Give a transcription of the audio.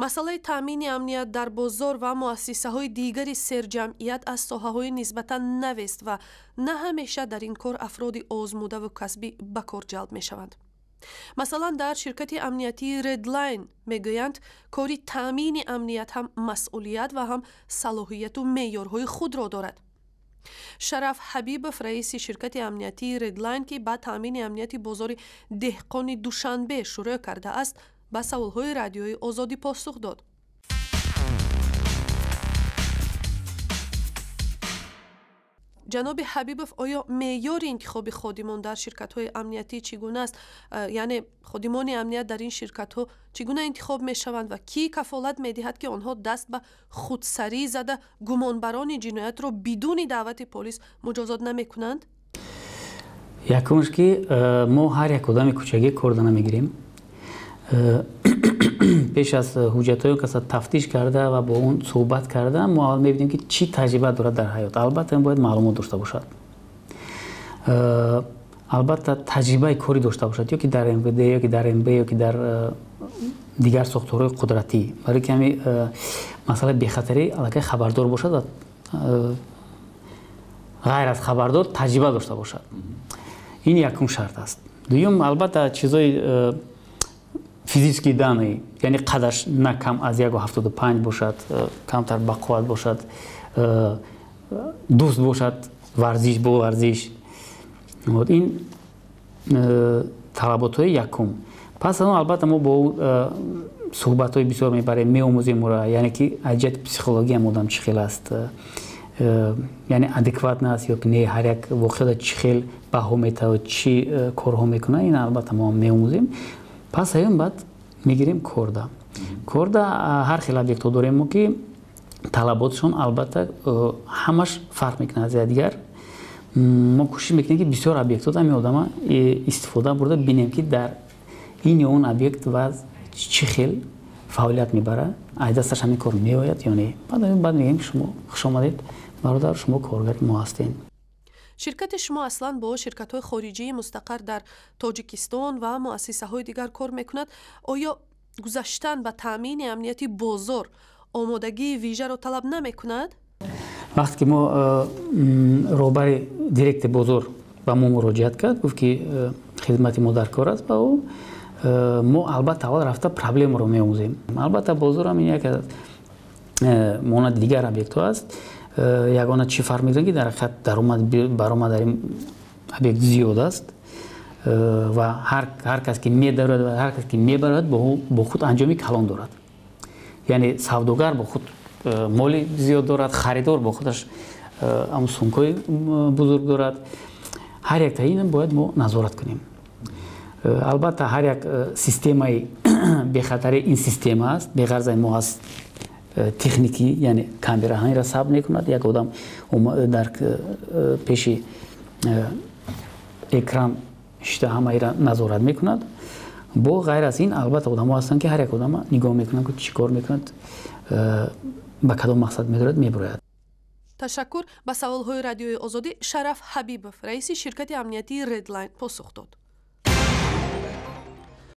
Масъалаи таъмини амният дар бозор ва муассисаҳои дигари серҷамъият аз соҳаҳои нисбатан навест ва на ҳамеша дар ин кор афроди озмудаву касбӣ ба кор ҷалб мешаванд. Масалан, дар ширкати амниятии Redline мегӯянд, кори таъмини амният ҳам масъулият ва ҳам салоҳияту меъёрҳои худро дорад. Шараф Ҳабибов, раиси ширкати амниятии Redline, ки ба таъмини амнияти бозори деҳқони Душанбе шурӯъ кардааст, ба саволҳои Радиои Озодӣ посух дод. Ҷаноби Ҳабибов, оё меъёри интихоби ходимон дар ширкатҳои амниятӣ чӣ гуна аст? Яъне ходимони амният дар ин ширкатҳо чӣ гуна интихоб мешаванд ва кӣ кафолат медиҳад, ки онҳо даст ба худсарӣ зада гумонбарони ҷиноятро бидуни даъвати полис муҷозот намекунанд? Якумш, ки мо ҳар як одами кӯчагӣ корда намегирем. Пеш аз ҳуҷҷатҳои он каса тафтиш карда ва бо он суҳбат карда, мо аввал мебинем, ки чӣ таҷриба дорад дар ҳаёт. Албатта, ин бояд маълумот дошта бошад, албатта, таҷрибаи корӣ дошта бошад, ё ки дар МВД, ё ки дар МБ, ё ки дар дигар сохторҳои қудратӣ, барои ки ҳами масъалаи бехатарӣ аллакай хабардор бошад ва ғайр аз хабардор таҷриба дошта бошад. Ин якум шарт аст. Дуюм, албатта, чизои физические данные, яъне қадаш на кам аз 1,75 бошад, камтар бақувват бошад, дӯст бошад варзиш, бо варзиш. Ин талаботҳои якум. Пас аз он, албатта, мо бо суҳбатҳои бисёр мебарем, меомӯзем ӯра, яъне ки аз ҷиҳати психологиям одам чӣ хел аст, яъне адекватно аст ё ки не, ҳар як воқеада чӣ хел баҳо метавад, чӣ корҳо мекунад, ин албатта мо меомӯзем. Пас аз он баъд мегирем корда. Корда ҳар хел объектҳо дорем мо, ки талаботшон, албатта, ҳамаш фарқ мекунад аз якдигар. Мо кӯшиш мекунем, ки бисёр объектҳо ҳамин одама истифода бурда бинем, ки дар ин ё он объект вазъ чӣ хел фаъолият мебарад, аз дасташ ҳамин кор меояд ё не. Баъд мегӯем, ки шумо хуш омадед, бародар, шумо коргари мо ҳастед. Ширкати шумо аслан бо ширкатҳои хориҷии мустақар дар Тоҷикистон ва муассисаҳои дигар кор мекунад. Оё гузаштан ба таъмини амнияти бозор омодагии вижаро талаб намекунад? Вақте ки мо роҳбари директори бозор ба мо муроҷиат кард, гуфт, ки хидмати мо дар кор аст, ба ӯ мо, албатта, аввал рафта проблемаро меомӯзем. Албатта, бозорам ин як монанди дигар объектҳо аст. Ягона чӣ фарқ мекунад, ки дар ҳақиқат даромад, баромад дар ин объект зиёд аст ва ҳар кас ки медарояд ва ҳар кас ки мебарояд, бо худ анҷоми калон дорад, яъне савдогар бо худ моли зиёд дорад, харидор бо худаш ҳамн сумкаи бузург дорад. Ҳар якта ин бояд мо назорат кунем. Албатта, ҳар як системаи бехатарӣ ин система аст, беғарзаи мо аз техникӣ, яъне камера ҳаминро сабт мекунад, як одам дар пеши экран шита ҳамаира назорат мекунад. Бо ғайр аз ин, албатта, одамо ҳастанд, ки ҳар як одама нигоҳ мекунанд, ки чӣ кор мекунад, ба кадом мақсад медорад, мебурояд. Ташаккур. Ба саволҳои Радиои Озодӣ Шараф Ҳабибов, раиси ширкати амниятии Redline, посух дод.